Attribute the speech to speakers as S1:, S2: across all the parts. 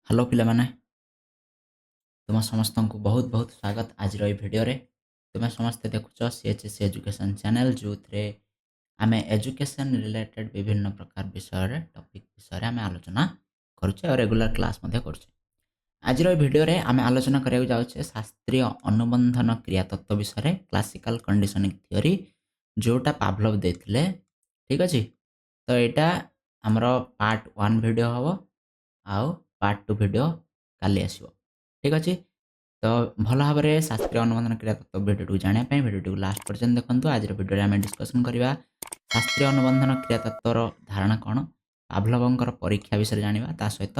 S1: Hello ପିଲାମାନେ, ତୁମ ସମସ୍ତଙ୍କୁ ବହୁତ ବହୁତ ସ୍ୱାଗତ ଆଜିର ଏଇ ଭିଡ଼ିଓରେ। ତୁମେ ସମସ୍ତେ ଦେଖୁଛ CHSE education channel, ଯେଉଁଥିରେ ଆମେ ଏଜୁକେସନ୍ ରିଲେଟେଡ଼୍ ବିଭିନ୍ନ ପ୍ରକାର ବିଷୟରେ, ଟପିକ୍ ବିଷୟରେ ଆମେ ଆଲୋଚନା କରୁଛେ ଆଉ ରେଗୁଲାର କ୍ଲାସ୍ ମଧ୍ୟ କରୁଛେ। ଆଜିର ଏଇ ଭିଡ଼ିଓରେ ଆମେ ଆଲୋଚନା କରିବାକୁ ଯାଉଛେ ଶାସ୍ତ୍ରୀୟ ଅନୁବନ୍ଧନ କ୍ରିୟା ତତ୍ତ୍ୱ ବିଷୟରେ, କ୍ଲାସିକାଲ କଣ୍ଡିସନିଂ ଥିଓରି, ଯେଉଁଟା ପାଭଲଭ ଦେଇଥିଲେ। ଠିକ୍ ଅଛି, ତ ଏଇଟା ଆମର ପାର୍ଟ 1 ଭିଡ଼ିଓ ହେବ ଆଉ ପାର୍ଟ 2 ଭିଡ଼ିଓ କାଲି ଆସିବ। ଠିକ୍ ଅଛି, ତ ଭଲ ଭାବରେ ଶାସ୍ତ୍ରୀୟ ଅନୁବନ୍ଧନ କ୍ରିୟା ତତ୍ତ୍ୱ ଭିଡ଼ିଓଟିକୁ ଜାଣିବା ପାଇଁ ଭିଡ଼ିଓଟିକୁ ଲାଷ୍ଟ ପର୍ଯ୍ୟନ୍ତ ଦେଖନ୍ତୁ। ଆଜିର ଭିଡ଼ିଓରେ ଆମେ ଡିସ୍କସନ୍ କରିବା ଶାସ୍ତ୍ରୀୟ ଅନୁବନ୍ଧନ କ୍ରିୟା ତତ୍ତ୍ୱର ଧାରଣା କ'ଣ, ପାଭଲଭଙ୍କର ପରୀକ୍ଷା ବିଷୟରେ ଜାଣିବା, ତା ସହିତ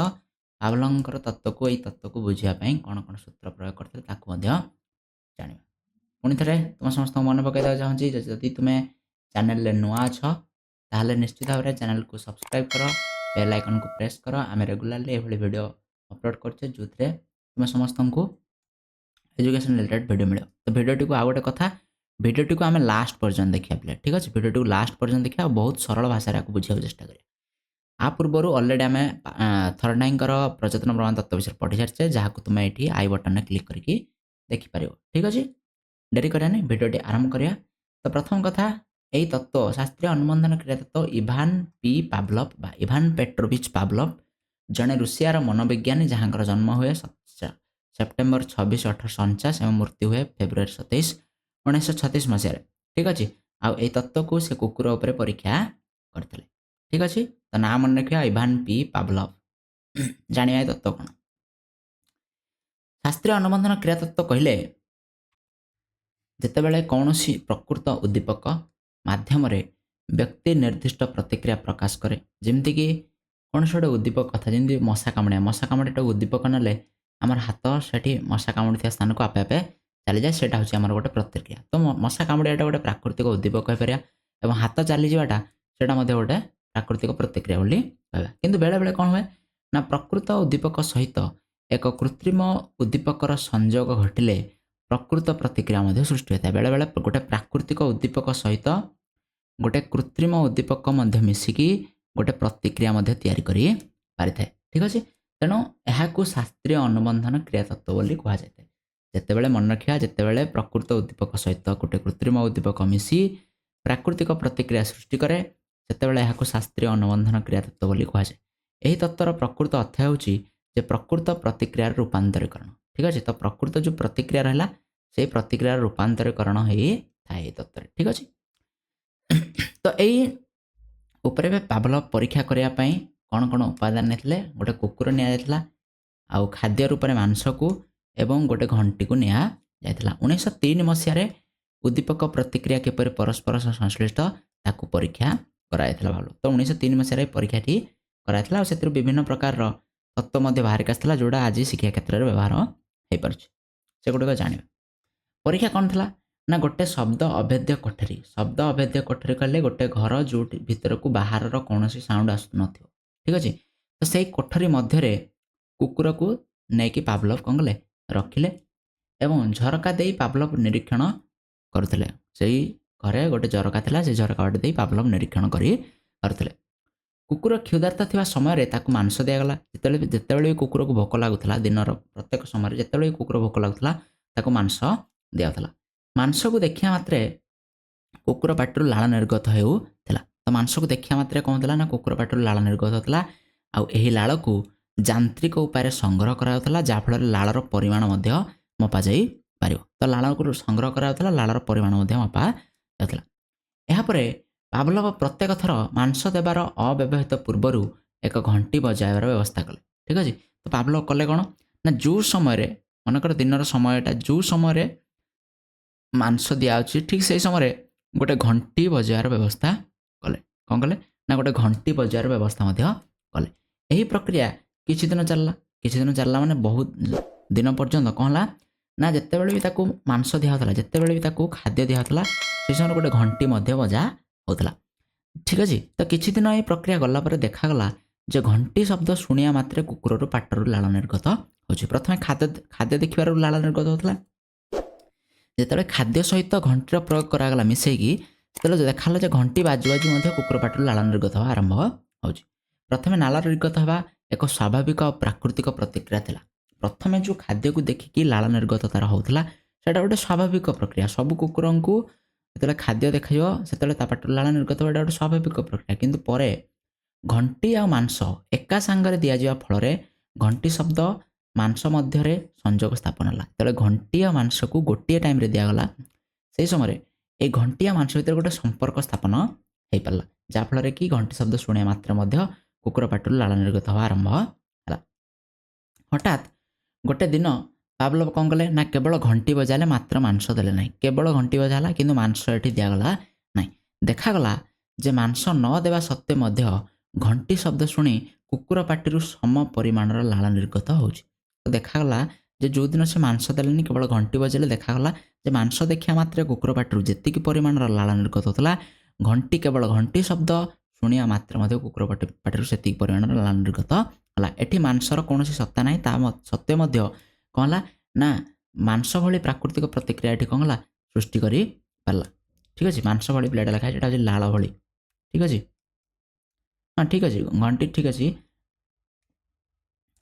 S1: ପାଭଲଭଙ୍କର ତତ୍ତ୍ୱକୁ, ଏଇ ତତ୍ତ୍ୱକୁ ବୁଝିବା ପାଇଁ କ'ଣ କ'ଣ ସୂତ୍ର ପ୍ରୟୋଗ କରିଥିଲେ, ତାକୁ ମଧ୍ୟ ଜାଣିବା। ପୁଣି ଥରେ ତୁମ ସମସ୍ତଙ୍କୁ ମନେ ପକାଇ ଦେବାକୁ ଚାହୁଁଛି ଯେ ଯଦି ତୁମେ ଚ୍ୟାନେଲରେ ନୂଆ ଅଛ, ତାହେଲେ ନିଶ୍ଚିତ ଭାବରେ ଚ୍ୟାନେଲକୁ ସବସ୍କ୍ରାଇବ୍ କର, ବେଲ୍ ଆଇକନ୍କୁ ପ୍ରେସ୍ କର। ଆମେ ରେଗୁଲାରଲି ଏଭଳି ଭିଡ଼ିଓ ଅପଲୋଡ଼ କରୁଛେ, ଯେଉଁଥିରେ ତୁମେ ସମସ୍ତଙ୍କୁ ଏଜୁକେସନ୍ ରିଲେଟେଡ୍ ଭିଡ଼ିଓ ମିଳିବ। ତ ଭିଡ଼ିଓଟିକୁ, ଆଉ ଗୋଟେ କଥା, ଭିଡ଼ିଓଟିକୁ ଆମେ ଲାଷ୍ଟ ପର୍ଯ୍ୟନ୍ତ ଦେଖିବା ପିଲା। ଠିକ୍ ଅଛି, ଭିଡ଼ିଓଟିକୁ ଲାଷ୍ଟ ପର୍ଯ୍ୟନ୍ତ ଦେଖିବା ଆଉ ବହୁତ ସରଳ ଭାଷାରେ ଆକୁ ବୁଝିବାକୁ ଚେଷ୍ଟା କରିବା। ଆ ପୂର୍ବରୁ ଅଲରେଡ଼ି ଆମେ ଥର୍ଣ୍ଡାଇକଙ୍କର ପ୍ରଯତ୍ନ ପ୍ରମାଣ ତତ୍ତ୍ୱ ବିଷୟରେ ପଢ଼ି ସାରିଛେ, ଯାହାକୁ ତୁମେ ଏଇଠି I ବଟନରେ କ୍ଲିକ୍ କରିକି ଦେଖିପାରିବ। ଠିକ୍ ଅଛି, ଡେରି କରିବାନି, ଭିଡ଼ିଓଟି ଆରମ୍ଭ କରିବା। ତ ପ୍ରଥମ କଥା, ଏଇ ତତ୍ତ୍ୱ, ଶାସ୍ତ୍ରୀୟ ଅନୁବନ୍ଧନ କ୍ରିୟା ତତ୍ତ୍ୱ, ଇଭାନ ପି ପାଭଲଭ ବା ଇଭାନ ପେଟ୍ରୋଭିଚ୍ ପାଭଲଭ ଜଣେ ରୁଷିଆର ମନୋବିଜ୍ଞାନୀ, ଯାହାଙ୍କର ଜନ୍ମ ହୁଏ ସେପ୍ଟେମ୍ବର 26, 1849 ଏବଂ ମୃତ୍ୟୁ ହୁଏ ଫେବୃଆରୀ 27, 1936 ମସିହାରେ। ଠିକ୍ ଅଛି, ଆଉ ଏଇ ତତ୍ତ୍ୱକୁ ସେ କୁକୁର ଉପରେ ପରୀକ୍ଷା କରିଥିଲେ। ଠିକ୍ ଅଛି, ତ ନାଁ ମନେ ରଖିବା, ଇଭାନ ପି ପାଭଲଭ। ଜାଣିବା ଏ ତତ୍ତ୍ୱ କ'ଣ। ଶାସ୍ତ୍ରୀୟ ଅନୁବନ୍ଧନ କ୍ରିୟା ତତ୍ତ୍ୱ କହିଲେ, ଯେତେବେଳେ କୌଣସି ପ୍ରକୃତ ଉଦ୍ଦୀପକ ମାଧ୍ୟମରେ ବ୍ୟକ୍ତି ନିର୍ଦ୍ଦିଷ୍ଟ ପ୍ରତିକ୍ରିୟା ପ୍ରକାଶ କରେ। ଯେମିତିକି କୌଣସି ଗୋଟେ ଉଦ୍ଦୀପକ କଥା, ଯେମିତି ମଶା କାମୁଡ଼ିବା। ମଶା କାମୁଡ଼ିଟା ଉଦ୍ଦୀପକ ନେଲେ ଆମର ହାତ ସେଠି ମଶା କାମୁଡ଼ିଥିବା ସ୍ଥାନକୁ ଆପେ ଆପେ ଚାଲିଯାଏ। ସେଇଟା ହେଉଛି ଆମର ଗୋଟେ ପ୍ରତିକ୍ରିୟା। ତ ମଶା କାମୁଡ଼ିବାଟା ଗୋଟେ ପ୍ରାକୃତିକ ଉଦ୍ଦୀପକ କହିପାରିବା ଏବଂ ହାତ ଚାଲିଯିବାଟା, ସେଇଟା ମଧ୍ୟ ଗୋଟେ ପ୍ରାକୃତିକ ପ୍ରତିକ୍ରିୟା ବୋଲି କହିବା। କିନ୍ତୁ ବେଳେବେଳେ କ'ଣ ହୁଏ ନା, ପ୍ରକୃତ ଉଦ୍ଦୀପକ ସହିତ ଏକ କୃତ୍ରିମ ଉଦ୍ଦୀପକର ସଂଯୋଗ ଘଟିଲେ ପ୍ରକୃତ ପ୍ରତିକ୍ରିୟା ମଧ୍ୟ ସୃଷ୍ଟି ହୋଇଥାଏ। ବେଳେବେଳେ ଗୋଟେ ପ୍ରାକୃତିକ ଉଦ୍ଦୀପକ ସହିତ ଗୋଟେ କୃତ୍ରିମ ଉଦ୍ଦୀପକ ମଧ୍ୟ ମିଶିକି ଗୋଟେ ପ୍ରତିକ୍ରିୟା ମଧ୍ୟ ତିଆରି କରି ପାରିଥାଏ। ଠିକ୍ ଅଛି, ତେଣୁ ଏହାକୁ ଶାସ୍ତ୍ରୀୟ ଅନୁବନ୍ଧନ କ୍ରିୟା ତତ୍ତ୍ୱ ବୋଲି କୁହାଯାଇଥାଏ। ଯେତେବେଳେ, ମନେ ରଖିବା, ଯେତେବେଳେ ପ୍ରକୃତ ଉଦ୍ଦୀପକ ସହିତ ଗୋଟେ କୃତ୍ରିମ ଉଦ୍ଦୀପକ ମିଶି ପ୍ରାକୃତିକ ପ୍ରତିକ୍ରିୟା ସୃଷ୍ଟି କରେ, ସେତେବେଳେ ଏହାକୁ ଶାସ୍ତ୍ରୀୟ ଅନୁବନ୍ଧନ କ୍ରିୟା ତତ୍ତ୍ୱ ବୋଲି କୁହାଯାଏ। ଏହି ତତ୍ତ୍ୱର ପ୍ରକୃତ ଅର୍ଥ ହେଉଛି ଯେ ପ୍ରକୃତ ପ୍ରତିକ୍ରିୟାର ରୂପାନ୍ତରୀକରଣ। ଠିକ୍ ଅଛି, ତ ପ୍ରକୃତ ଯେଉଁ ପ୍ରତିକ୍ରିୟା ରହିଲା, ସେଇ ପ୍ରତିକ୍ରିୟାର ରୂପାନ୍ତରୀକରଣ ହେଇଥାଏ ଏଇ ତତ୍ତ୍ୱରେ। ଠିକ୍ ଅଛି, ତ ଏଇ ଉପରେ ଏବେ ପାଭଲଭ ପରୀକ୍ଷା କରିବା ପାଇଁ କ'ଣ କ'ଣ ଉପାଦାନ ନେଇଥିଲେ? ଗୋଟେ କୁକୁର ନିଆଯାଇଥିଲା ଆଉ ଖାଦ୍ୟ ରୂପରେ ମାଂସକୁ ଏବଂ ଗୋଟେ ଘଣ୍ଟିକୁ ନିଆଯାଇଥିଲା। 1903 ମସିହାରେ ଉଦ୍ଦୀପକ ପ୍ରତିକ୍ରିୟା କିପରି ପରସ୍ପର ସହ ସଂଶ୍ଳିଷ୍ଟ, ତାକୁ ପରୀକ୍ଷା କରାଯାଇଥିଲା ଭାବ। ତ 1903 ମସିହାରେ ପରୀକ୍ଷାଟି କରାଯାଇଥିଲା ଆଉ ସେଥିରୁ ବିଭିନ୍ନ ପ୍ରକାରର ତତ୍ତ୍ୱ ମଧ୍ୟ ବାହାରିକି ଆସିଥିଲା, ଯେଉଁଟା ଆଜି ଶିକ୍ଷା କ୍ଷେତ୍ରରେ ବ୍ୟବହାର ହେଇପାରୁଛି। ସେଗୁଡ଼ିକ ଜାଣିବା। ପରୀକ୍ଷା କ'ଣ ଥିଲା ନା, ଗୋଟେ ଶବ୍ଦ ଅଭେଦ୍ୟ କୋଠରୀ। ଶବ୍ଦ ଅଭେଦ୍ୟ କୋଠରୀ କହିଲେ ଗୋଟେ ଘର, ଯେଉଁଠି ଭିତରକୁ ବାହାରର କୌଣସି ସାଉଣ୍ଡ ଆସୁନଥିବ। ଠିକ୍ ଅଛି, ତ ସେଇ କୋଠରୀ ମଧ୍ୟରେ କୁକୁରକୁ ନେଇକି ପାଭଲଭ କ'ଣ କଲେ? ରଖିଲେ ଏବଂ ଝରକା ଦେଇ ପାଭଲଭ ନିରୀକ୍ଷଣ କରୁଥିଲେ। ସେଇ ଘରେ ଗୋଟେ ଝରକା ଥିଲା, ସେ ଝରକା ବାଟେ ଦେଇ ପାଭଲଭ ନିରୀକ୍ଷଣ କରି ପାରୁଥିଲେ। କୁକୁର କ୍ଷୁଧାର୍ତ ଥିବା ସମୟରେ ତାକୁ ମାଂସ ଦିଆଗଲା। ଯେତେବେଳେ ବି କୁକୁରକୁ ଭୋକ ଲାଗୁଥିଲା, ଦିନର ପ୍ରତ୍ୟେକ ସମୟରେ ଯେତେବେଳେ ବି କୁକୁର ଭୋକ ଲାଗୁଥିଲା, ତାକୁ ମାଂସ ଦିଆଯାଉଥିଲା। ମାଂସକୁ ଦେଖିବା ମାତ୍ରେ କୁକୁର ପାଟିରୁ ଲାଳ ନିର୍ଗତ ହେଉଥିଲା। ତ ମାଂସକୁ ଦେଖିବା ମାତ୍ରେ କ'ଣ ହେଉଥିଲା ନା, କୁକୁର ପାଟିରୁ ଲାଳ ନିର୍ଗତ ହେଉଥିଲା ଆଉ ଏହି ଲାଳକୁ ଯାନ୍ତ୍ରିକ ଉପାୟରେ ସଂଗ୍ରହ କରାଯାଉଥିଲା, ଯାହାଫଳରେ ଲାଳର ପରିମାଣ ମଧ୍ୟ ମପାଯାଇ ପାରିବ। ତ ଲାଳକୁ ସଂଗ୍ରହ କରାଯାଉଥିଲା, ଲାଳର ପରିମାଣ ମଧ୍ୟ ମପା ଯାଉଥିଲା। ଏହାପରେ ପାଭଲଭ ପ୍ରତ୍ୟେକ ଥର ମାଂସ ଦେବାର ଅବ୍ୟବହୃତ ପୂର୍ବରୁ ଏକ ଘଣ୍ଟି ବଜାଇବାର ବ୍ୟବସ୍ଥା କଲେ। ଠିକ୍ ଅଛି, ତ ପାଭଲଭ କଲେ କ'ଣ ନା, ଯେଉଁ ସମୟରେ, ମନେକର ଦିନର ସମୟଟା, ଯେଉଁ ସମୟରେ ମାଂସ ଦିଆଯାଉଛି, ଠିକ୍ ସେଇ ସମୟରେ ଗୋଟେ ଘଣ୍ଟି ବଜାଇବାର ବ୍ୟବସ୍ଥା କଲେ। କ'ଣ କଲେ ନା, ଗୋଟେ ଘଣ୍ଟି ବଜାଇବାର ବ୍ୟବସ୍ଥା ମଧ୍ୟ କଲେ। ଏହି ପ୍ରକ୍ରିୟା କିଛି ଦିନ ଚାଲିଲା। କିଛି ଦିନ ଚାଲିଲା ମାନେ ବହୁତ ଦିନ ପର୍ଯ୍ୟନ୍ତ। କ'ଣ ହେଲା ନା, ଯେତେବେଳେ ବି ତାକୁ ମାଂସ ଦିଆହେଉଥିଲା, ଯେତେବେଳେ ବି ତାକୁ ଖାଦ୍ୟ ଦିଆହେଉଥିଲା, ସେଇ ସମୟରେ ଗୋଟେ ଘଣ୍ଟି ମଧ୍ୟ ବଜା ହେଉଥିଲା। ଠିକ୍ ଅଛି, ତ କିଛି ଦିନ ଏହି ପ୍ରକ୍ରିୟା ଗଲା ପରେ ଦେଖାଗଲା ଯେ ଘଣ୍ଟି ଶବ୍ଦ ଶୁଣିବା ମାତ୍ରେ କୁକୁରରୁ ପାଟିରୁ ଲାଳ ନିର୍ଗତ ହେଉଛି। ପ୍ରଥମେ ଖାଦ୍ୟ ଦେଖିବାରୁ ଲାଳ ନିର୍ଗତ ହେଉଥିଲା। ଯେତେବେଳେ ଖାଦ୍ୟ ସହିତ ଘଣ୍ଟିର ପ୍ରୟୋଗ କରାଗଲା ମିଶେଇକି, ସେତେବେଳେ ଦେଖାଗଲା ଯେ ଘଣ୍ଟି ବାଜୁ ବାଜୁ ମଧ୍ୟ କୁକୁର ପାଟିରୁ ଲାଳ ନିର୍ଗତ ହେବା ଆରମ୍ଭ ହେଉଛି। ପ୍ରଥମେ ନାଳ ନିର୍ଗତ ହେବା ଏକ ସ୍ୱାଭାବିକ ଆଉ ପ୍ରାକୃତିକ ପ୍ରତିକ୍ରିୟା ଥିଲା। ପ୍ରଥମେ ଯେଉଁ ଖାଦ୍ୟକୁ ଦେଖିକି ଲାଳ ନିର୍ଗତ ତାର ହେଉଥିଲା, ସେଇଟା ଗୋଟେ ସ୍ୱାଭାବିକ ପ୍ରକ୍ରିୟା। ସବୁ କୁକୁରଙ୍କୁ ଯେତେବେଳେ ଖାଦ୍ୟ ଦେଖାଯିବ, ସେତେବେଳେ ତା ପାଟିରୁ ଲାଳ ନିର୍ଗତ ହେବ, ଏଇଟା ଗୋଟେ ସ୍ୱାଭାବିକ ପ୍ରକ୍ରିୟା। କିନ୍ତୁ ପରେ ଘଣ୍ଟି ଆଉ ମାଂସ ଏକା ସାଙ୍ଗରେ ଦିଆଯିବା ଫଳରେ ଘଣ୍ଟି ଶବ୍ଦ ମାଂସ ମଧ୍ୟରେ ସଂଯୋଗ ସ୍ଥାପନ ହେଲା। ଯେତେବେଳେ ଘଣ୍ଟି ଆଉ ମାଂସକୁ ଗୋଟିଏ ଟାଇମ୍ରେ ଦିଆଗଲା, ସେହି ସମୟରେ ଏଇ ଘଣ୍ଟି ଆଉ ମାଂସ ଭିତରେ ଗୋଟେ ସମ୍ପର୍କ ସ୍ଥାପନ ହେଇପାରିଲା, ଯାହାଫଳରେ କି ଘଣ୍ଟି ଶବ୍ଦ ଶୁଣିବା ମାତ୍ରେ ମଧ୍ୟ କୁକୁର ପାଟିରୁ ଲାଳ ନିର୍ଗତ ହେବା ଆରମ୍ଭ ହେଲା। ହଠାତ୍ ଗୋଟେ ଦିନ ପାଭଲଭ କ'ଣ କଲେ ନା, କେବଳ ଘଣ୍ଟି ବଜାଇଲେ, ମାତ୍ର ମାଂସ ଦେଲେ ନାହିଁ। କେବଳ ଘଣ୍ଟି ବଜା ହେଲା, କିନ୍ତୁ ମାଂସ ଏଠି ଦିଆଗଲା ନାହିଁ। ଦେଖାଗଲା ଯେ ମାଂସ ନ ଦେବା ସତ୍ତ୍ୱେ ମଧ୍ୟ ଘଣ୍ଟି ଶବ୍ଦ ଶୁଣି କୁକୁର ପାଟିରୁ ସମ ପରିମାଣର ଲାଳ ନିର୍ଗତ ହେଉଛି। ତ ଦେଖାଗଲା ଯେ ଯେଉଁଦିନ ସେ ମାଂସ ଦେଲେନି, କେବଳ ଘଣ୍ଟି ବଜାଇଲେ, ଦେଖାଗଲା ଯେ ମାଂସ ଦେଖିବା ମାତ୍ରେ କୁକୁର ପାଟିରୁ ଯେତିକି ପରିମାଣର ଲାଳ ନିର୍ଗତ ହେଉଥିଲା, ଘଣ୍ଟି କେବଳ ଘଣ୍ଟି ଶବ୍ଦ ଶୁଣିବା ମାତ୍ରେ ମଧ୍ୟ କୁକୁର ପାଟିରୁ ସେତିକି ପରିମାଣର ଲାଳ ନିର୍ଗତ ହେଲା। ଏଠି ମାଂସର କୌଣସି ସତ୍ତା ନାହିଁ, ତା ସତ୍ତ୍ୱେ ମଧ୍ୟ କ'ଣ ହେଲା ନା, ମାଂସ ଭଳି ପ୍ରାକୃତିକ ପ୍ରତିକ୍ରିୟା ଏଠି କ'ଣ ହେଲା, ସୃଷ୍ଟି କରିପାରିଲା। ଠିକ୍ ଅଛି, ମାଂସ ଭଳି ପିଲାଟା ଲେଖା ହେଇଛି, ଏଇଟା ହେଉଛି ଲାଳ ଭଳି। ଠିକ୍ ଅଛି, ହଁ, ଠିକ୍ ଅଛି, ଘଣ୍ଟି ଠିକ୍ ଅଛି।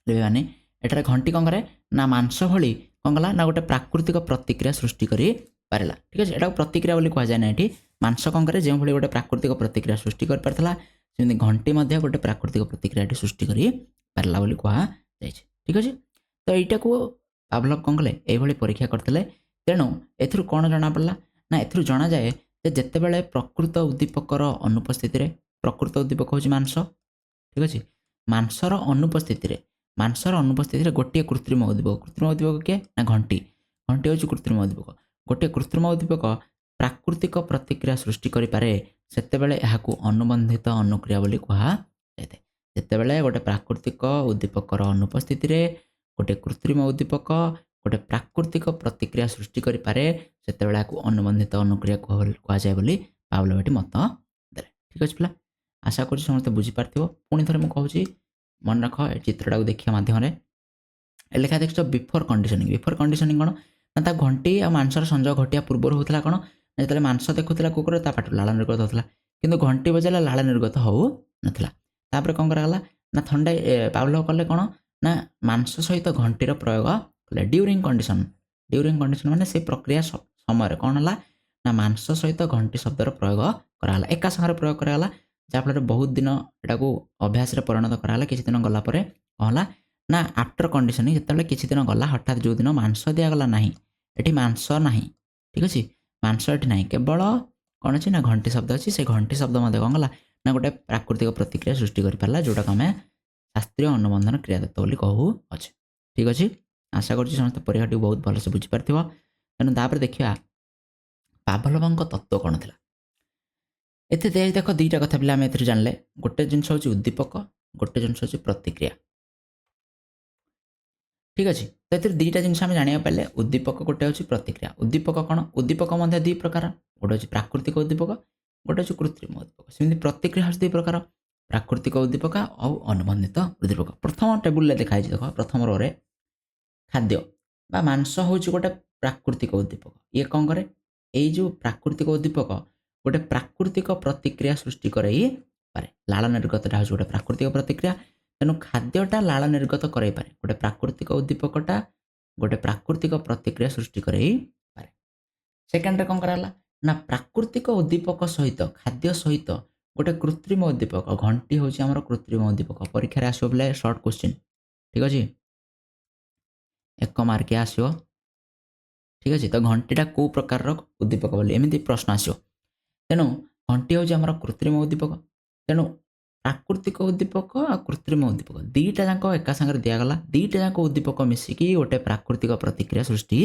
S1: ମାନେ ଏଠାରେ ଘଣ୍ଟି କ'ଣ କରେ ନା, ମାଂସ ଭଳି କ'ଣ କଲା ନା, ଗୋଟେ ପ୍ରାକୃତିକ ପ୍ରତିକ୍ରିୟା ସୃଷ୍ଟି କରିପାରିଲା। ଠିକ୍ ଅଛି, ଏଟାକୁ ପ୍ରତିକ୍ରିୟା ବୋଲି କୁହାଯାଏ ନା। ଏଠି ମାଂସ କ'ଣ କରେ, ଯେଉଁଭଳି ଗୋଟେ ପ୍ରାକୃତିକ ପ୍ରତିକ୍ରିୟା ସୃଷ୍ଟି କରିପାରିଥିଲା, ସେମିତି ଘଣ୍ଟି ମଧ୍ୟ ଗୋଟେ ପ୍ରାକୃତିକ ପ୍ରତିକ୍ରିୟା ଏଠି ସୃଷ୍ଟି କରିପାରିଲା ବୋଲି କୁହାଯାଇଛି। ଠିକ୍ ଅଛି, ତ ଏଇଟାକୁ ପାଭଲଭ କ'ଣ କଲେ, ଏଇଭଳି ପରୀକ୍ଷା କରିଥିଲେ। ତେଣୁ ଏଥିରୁ କ'ଣ ଜଣାପଡ଼ିଲା ନା, ଏଥିରୁ ଜଣାଯାଏ ଯେ ଯେତେବେଳେ ପ୍ରକୃତ ଉଦ୍ଦୀପକର ଅନୁପସ୍ଥିତିରେ, ପ୍ରକୃତ ଉଦ୍ଦୀପକ ହେଉଛି ମାଂସ, ଠିକ୍ ଅଛି, ମାଂସର ଅନୁପସ୍ଥିତିରେ ଗୋଟିଏ କୃତ୍ରିମ ଉଦ୍ଦୀପକ, କୃତ୍ରିମ ଉଦ୍ଦୀପକ କିଏ ନା ଘଣ୍ଟି, ଘଣ୍ଟି ହେଉଛି କୃତ୍ରିମ ଉଦ୍ଦୀପକ, ଗୋଟିଏ କୃତ୍ରିମ ଉଦ୍ଦୀପକ ପ୍ରାକୃତିକ ପ୍ରତିକ୍ରିୟା ସୃଷ୍ଟି କରିପାରେ, ସେତେବେଳେ ଏହାକୁ ଅନୁବନ୍ଧିତ ଅନୁକ୍ରିୟା ବୋଲି କୁହାଯାଇଥାଏ। ଯେତେବେଳେ ଗୋଟେ ପ୍ରାକୃତିକ ଉଦ୍ଦୀପକର ଅନୁପସ୍ଥିତିରେ ଗୋଟେ କୃତ୍ରିମ ଉଦ୍ଦୀପକ ଗୋଟେ ପ୍ରାକୃତିକ ପ୍ରତିକ୍ରିୟା ସୃଷ୍ଟି କରିପାରେ, ସେତେବେଳେ ଏହାକୁ ଅନୁବନ୍ଧିତ ଅନୁକ୍ରିୟା କୁହାଯାଏ ବୋଲି ପାଭଲଭ ଏଠି ମତ ଦେଲେ। ଠିକ୍ ଅଛି ପିଲା, ଆଶା କରୁଛି ସମସ୍ତେ ବୁଝିପାରିଥିବ। ପୁଣି ଥରେ ମୁଁ କହୁଛି, ମନେ ରଖ, ଏ ଚିତ୍ରଟାକୁ ଦେଖିବା ମାଧ୍ୟମରେ ଏ ଲେଖା ଦେଖିଛ, ବିଫୋର୍ କଣ୍ଡିସନିଂ। ବିଫୋର୍ କଣ୍ଡିସନିଂ କ'ଣ ନା, ତା ଘଣ୍ଟି ଆଉ ମାଂସର ସଂଯୋଗ ଘଟିବା ପୂର୍ବରୁ ହେଉଥିଲା କ'ଣ ନା, ଯେତେବେଳେ ମାଂସ ଦେଖୁଥିଲା କୁକୁର, ତା ପାଟିରୁ ଲାଳ ନିର୍ଗତ ହେଉଥିଲା, କିନ୍ତୁ ଘଣ୍ଟି ବଜାଇଲେ ଲାଳ ନିର୍ଗତ ହେଉନଥିଲା। ତାପରେ କ'ଣ କରାଗଲା ନା, ଥଣ୍ଡା ପାଭଲଭ କଲେ କ'ଣ ନା, ମାଂସ ସହିତ ଘଣ୍ଟିର ପ୍ରୟୋଗ କଲେ ଡ୍ୟୁରିଂ କଣ୍ଡିସନ୍। ଡ୍ୟୁରିଂ କଣ୍ଡିସନ୍ ମାନେ ସେ ପ୍ରକ୍ରିୟା ସମୟରେ କ'ଣ ହେଲା ନା, ମାଂସ ସହିତ ଘଣ୍ଟି ଶବ୍ଦର ପ୍ରୟୋଗ କରାଗଲା, ଏକା ସାଙ୍ଗରେ ପ୍ରୟୋଗ କରାଗଲା, ଯାହାଫଳରେ ବହୁତ ଦିନ ଏଟାକୁ ଅଭ୍ୟାସରେ ପରିଣତ କରାଗଲା। କିଛି ଦିନ ଗଲା ପରେ କ'ଣ ହେଲା ନା, ଆଫ୍ଟର କଣ୍ଡିସନିଂ, ଯେତେବେଳେ କିଛି ଦିନ ଗଲା, ହଠାତ୍ ଯେଉଁଦିନ ମାଂସ ଦିଆଗଲା ନାହିଁ, ଏଠି ମାଂସ ନାହିଁ, ଠିକ୍ ଅଛି, ମାଂସ ଏଠି ନାହିଁ, କେବଳ କ'ଣ ଅଛି ନା, ଘଣ୍ଟି ଶବ୍ଦ ଅଛି, ସେ ଘଣ୍ଟି ଶବ୍ଦ ମଧ୍ୟ କ'ଣ କଲା ନା, ଗୋଟେ ପ୍ରାକୃତିକ ପ୍ରତିକ୍ରିୟା ସୃଷ୍ଟି କରିପାରିଲା, ଯେଉଁଟାକୁ ଆମେ ଶାସ୍ତ୍ରୀୟ ଅନୁବନ୍ଧନ କ୍ରିୟାତତ୍ତ୍ୱ ବୋଲି କହୁଅଛେ। ଠିକ୍ ଅଛି, ଆଶା କରୁଛି ସମସ୍ତେ ପରୀକ୍ଷାଟିକୁ ବହୁତ ଭଲସେ ବୁଝିପାରିଥିବ। ତେଣୁ ତାପରେ ଦେଖିବା ପାଭଲଭଙ୍କ ତତ୍ତ୍ୱ କ'ଣ ଥିଲା। ଏଥିରେ ଦିଆଯାଇଛି ଦେଖ, ଦୁଇଟା କଥା ପିଲା ଆମେ ଏଥିରେ ଜାଣିଲେ। ଗୋଟେ ଜିନିଷ ହେଉଛି ଉଦ୍ଦୀପକ, ଗୋଟେ ଜିନିଷ ହେଉଛି ପ୍ରତିକ୍ରିୟା। ଠିକ୍ ଅଛି, ତ ଏଥିରେ ଦୁଇଟା ଜିନିଷ ଆମେ ଜାଣିବାକୁ ପାଇଲେ, ଉଦ୍ଦୀପକ ଗୋଟେ ହେଉଛି ପ୍ରତିକ୍ରିୟା। ଉଦ୍ଦୀପକ କ'ଣ? ଉଦ୍ଦୀପକ ମଧ୍ୟ ଦୁଇ ପ୍ରକାର, ଗୋଟେ ହେଉଛି ପ୍ରାକୃତିକ ଉଦ୍ଦୀପକ, ଗୋଟେ ହେଉଛି କୃତ୍ରିମ ଉଦ୍ଦୀପକ। ସେମିତି ପ୍ରତିକ୍ରିୟା ହେଉଛି ଦୁଇ ପ୍ରକାର, ପ୍ରାକୃତିକ ଉଦ୍ଦୀପକ ଆଉ ଅନୁବନ୍ଧିତ ଉଦ୍ଦୀପକ। ପ୍ରଥମ ଟେବୁଲରେ ଲେଖା ହେଇଛି ଦେଖ, ପ୍ରଥମ ରୋରେ ଖାଦ୍ୟ ବା ମାଂସ ହେଉଛି ଗୋଟେ ପ୍ରାକୃତିକ ଉଦ୍ଦୀପକ। ଇଏ କ'ଣ କରେ? ଏଇ ଯେଉଁ ପ୍ରାକୃତିକ ଉଦ୍ଦୀପକ ଗୋଟେ ପ୍ରାକୃତିକ ପ୍ରତିକ୍ରିୟା ସୃଷ୍ଟି କରାଇ ପାରେ। ଲାଳ ନିର୍ଗତଟା ହେଉଛି ଗୋଟେ ପ୍ରାକୃତିକ ପ୍ରତିକ୍ରିୟା। ତେଣୁ ଖାଦ୍ୟଟା ଲାଳ ନିର୍ଗତ କରାଇ ପାରେ, ଗୋଟେ ପ୍ରାକୃତିକ ଉଦ୍ଦୀପକଟା ଗୋଟେ ପ୍ରାକୃତିକ ପ୍ରତିକ୍ରିୟା ସୃଷ୍ଟି କରାଇ ପାରେ। ସେକେଣ୍ଡରେ କ'ଣ କରାଗଲା ନା, ପ୍ରାକୃତିକ ଉଦ୍ଦୀପକ ସହିତ, ଖାଦ୍ୟ ସହିତ ଗୋଟେ କୃତ୍ରିମ ଉଦ୍ଦୀପକ, ଘଣ୍ଟି ହେଉଛି ଆମର କୃତ୍ରିମ ଉଦ୍ଦୀପକ। ପରୀକ୍ଷାରେ ଆସିବ ବୋଲେ ସର୍ଟ କ୍ୱେଶ୍ଚିନ୍, ଠିକ୍ ଅଛି, 1 ମାର୍କିଆ ଆସିବ। ଠିକ୍ ଅଛି, ତ ଘଣ୍ଟିଟା କେଉଁ ପ୍ରକାରର ଉଦ୍ଦୀପକ ବୋଲି ଏମିତି ପ୍ରଶ୍ନ ଆସିବ। ତେଣୁ ଘଣ୍ଟି ହେଉଛି ଆମର କୃତ୍ରିମ ଉଦ୍ଦୀପକ। ତେଣୁ ପ୍ରାକୃତିକ ଉଦ୍ଦୀପକ ଆଉ କୃତ୍ରିମ ଉଦ୍ଦୀପକ ଦୁଇଟା ଯାକ ଏକା ସାଙ୍ଗରେ ଦିଆଗଲା। ଦୁଇଟା ଯାକ ଉଦ୍ଦୀପକ ମିଶିକି ଗୋଟେ ପ୍ରାକୃତିକ ପ୍ରତିକ୍ରିୟା ସୃଷ୍ଟି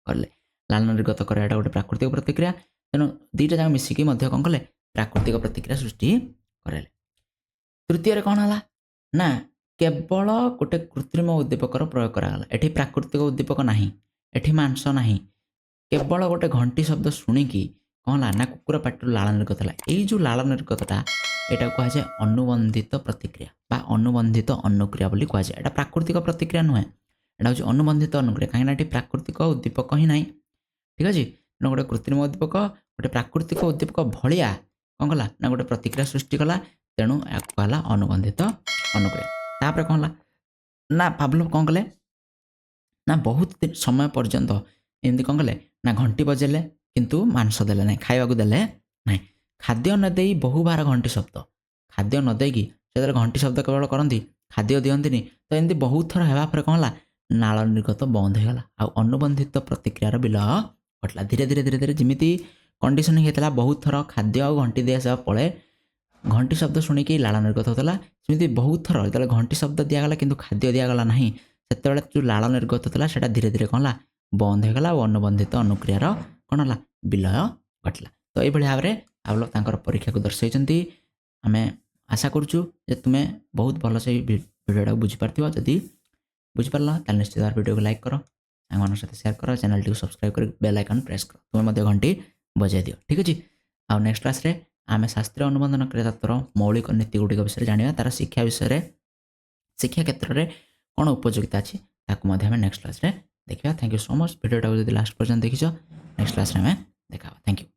S1: କଲେ। ଲାଳ ନିର୍ଗତ କରିବାଟା ଗୋଟେ ପ୍ରାକୃତିକ ପ୍ରତିକ୍ରିୟା। ତେଣୁ ଦୁଇଟା ଯାକ ମିଶିକି ମଧ୍ୟ କ'ଣ କଲେ? ପ୍ରାକୃତିକ ପ୍ରତିକ୍ରିୟା ସୃଷ୍ଟି କରାଇଲେ। ତୃତୀୟରେ କ'ଣ ହେଲା ନା, କେବଳ ଗୋଟେ କୃତ୍ରିମ ଉଦ୍ଦୀପକର ପ୍ରୟୋଗ କରାଗଲା। ଏଠି ପ୍ରାକୃତିକ ଉଦ୍ଦୀପକ ନାହିଁ, ଏଠି ମାଂସ ନାହିଁ, କେବଳ ଗୋଟେ ଘଣ୍ଟି ଶବ୍ଦ ଶୁଣିକି କ'ଣ ହେଲା ନା, କୁକୁର ପାଟିରୁ ଲାଳ ନିର୍ଗତ ହେଲା। ଏଇ ଯେଉଁ ଲାଳ ନିର୍ଗତଟା, ଏଟାକୁ କୁହାଯାଏ ଅନୁବନ୍ଧିତ ପ୍ରତିକ୍ରିୟା ବା ଅନୁବନ୍ଧିତ ଅନୁକ୍ରିୟା ବୋଲି କୁହାଯାଏ। ଏଇଟା ପ୍ରାକୃତିକ ପ୍ରତିକ୍ରିୟା ନୁହେଁ, ଏଇଟା ହେଉଛି ଅନୁବନ୍ଧିତ ଅନୁକ୍ରିୟା, କାହିଁକିନା ଏଠି ପ୍ରାକୃତିକ ଉଦ୍ଦୀପକ ହିଁ ନାହିଁ। ଠିକ୍ ଅଛି, ତେଣୁ ଗୋଟେ କୃତ୍ରିମ ଉଦ୍ଦୀପକ ଗୋଟେ ପ୍ରାକୃତିକ ଉଦ୍ଦୀପକ ଭଳିଆ କ'ଣ କଲା ନା, ଗୋଟେ ପ୍ରତିକ୍ରିୟା ସୃଷ୍ଟି କଲା। ତେଣୁ ଏହାକୁ କୁହାହେଲା ଅନୁବନ୍ଧିତ ଅନୁକ୍ରିୟା। ତାପରେ କ'ଣ ହେଲା ନା, ପାଭଲଭ କ'ଣ କଲେ ନା, ବହୁତ ସମୟ ପର୍ଯ୍ୟନ୍ତ ଏମିତି କ'ଣ କଲେ ନା, ଘଣ୍ଟି ବଜେଇଲେ କିନ୍ତୁ ମାଂସ ଦେଲେ ନାହିଁ, ଖାଇବାକୁ ଦେଲେ ନାହିଁ। ଖାଦ୍ୟ ନ ଦେଇ ବହୁବାର ଘଣ୍ଟି ଶବ୍ଦ, ଖାଦ୍ୟ ନ ଦେଇକି ଯେତେବେଳେ ଘଣ୍ଟି ଶବ୍ଦ କେବଳ କରନ୍ତି, ଖାଦ୍ୟ ଦିଅନ୍ତିନି। ତ ଏମିତି ବହୁତ ଥର ହେବା ପରେ କ'ଣ ହେଲା? ନାଳ ନିର୍ଗତ ବନ୍ଦ ହେଇଗଲା ଆଉ ଅନୁବନ୍ଧିତ ପ୍ରତିକ୍ରିୟାର ବିଲୟ ଘଟିଲା। ଧୀରେ ଧୀରେ ଧୀରେ ଧୀରେ ଯେମିତି କଣ୍ଡିସନିଂ ହେଇଥିଲା, ବହୁତ ଥର ଖାଦ୍ୟ ଆଉ ଘଣ୍ଟି ଦିଆଯିବା ପରେ ଘଣ୍ଟି ଶବ୍ଦ ଶୁଣିକି ଲାଳ ନିର୍ଗତ ହେଉଥିଲା, ସେମିତି ବହୁତ ଥର ଯେତେବେଳେ ଘଣ୍ଟି ଶବ୍ଦ ଦିଆଗଲା କିନ୍ତୁ ଖାଦ୍ୟ ଦିଆଗଲା ନାହିଁ, ସେତେବେଳେ ଯେଉଁ ଲାଳ ନିର୍ଗତ ହେଉଥିଲା ସେଇଟା ଧୀରେ ଧୀରେ କ'ଣ ହେଲା? ବନ୍ଦ ହେଇଗଲା ଆଉ ଅନୁବନ୍ଧିତ ଅନୁକ୍ରିୟାର କ'ଣ ହେଲା? ବିଲୟ ଘଟିଲା। ତ ଏଇଭଳି ଭାବରେ ପାଭଲଭ ତାଙ୍କର ପରୀକ୍ଷାକୁ ଦର୍ଶାଇଛନ୍ତି। ଆମେ ଆଶା କରୁଛୁ ଯେ ତୁମେ ବହୁତ ଭଲସେ ଏଇ ଭିଡ଼ିଓଟାକୁ ବୁଝିପାରିଥିବ। ଯଦି ବୁଝିପାରିଲ, ତାହେଲେ ନିଶ୍ଚିତ ଭାବରେ ଭିଡ଼ିଓକୁ ଲାଇକ୍ କର, ସାଙ୍ଗମାନଙ୍କ ସହିତ ସେୟାର କର, ଚ୍ୟାନେଲଟିକୁ ସବସ୍କ୍ରାଇବ୍ କରି ବେଲ୍ ଆଇକନ୍ ପ୍ରେସ୍ କର, ତୁମେ ମଧ୍ୟ ଘଣ୍ଟି ବଜାଇ ଦିଅ। ଠିକ୍ ଅଛି? ଆଉ ନେକ୍ସଟ କ୍ଲାସ୍ରେ ଆମେ ଶାସ୍ତ୍ରୀୟ ଅନୁବନ୍ଧନ କ୍ରିୟା ତତ୍ତ୍ୱର ମୌଳିକ ନୀତି ଗୁଡ଼ିକ ବିଷୟରେ ଜାଣିବା। ତା'ର ଶିକ୍ଷା ବିଷୟରେ, ଶିକ୍ଷା କ୍ଷେତ୍ରରେ କ'ଣ ଉପଯୋଗିତା ଅଛି, ତାକୁ ମଧ୍ୟ ଆମେ ନେକ୍ସଟ କ୍ଲାସ୍ରେ ଦେଖିବା। Thank you so much. ଭିଡ଼ିଓଟାକୁ ଯଦି ଲାଷ୍ଟ ପର୍ଯ୍ୟନ୍ତ ଦେଖିଛ, ନେକ୍ସଟ କ୍ଲାସ୍ରେ ଆମେ ଦେଖା ହେବା। Thank you.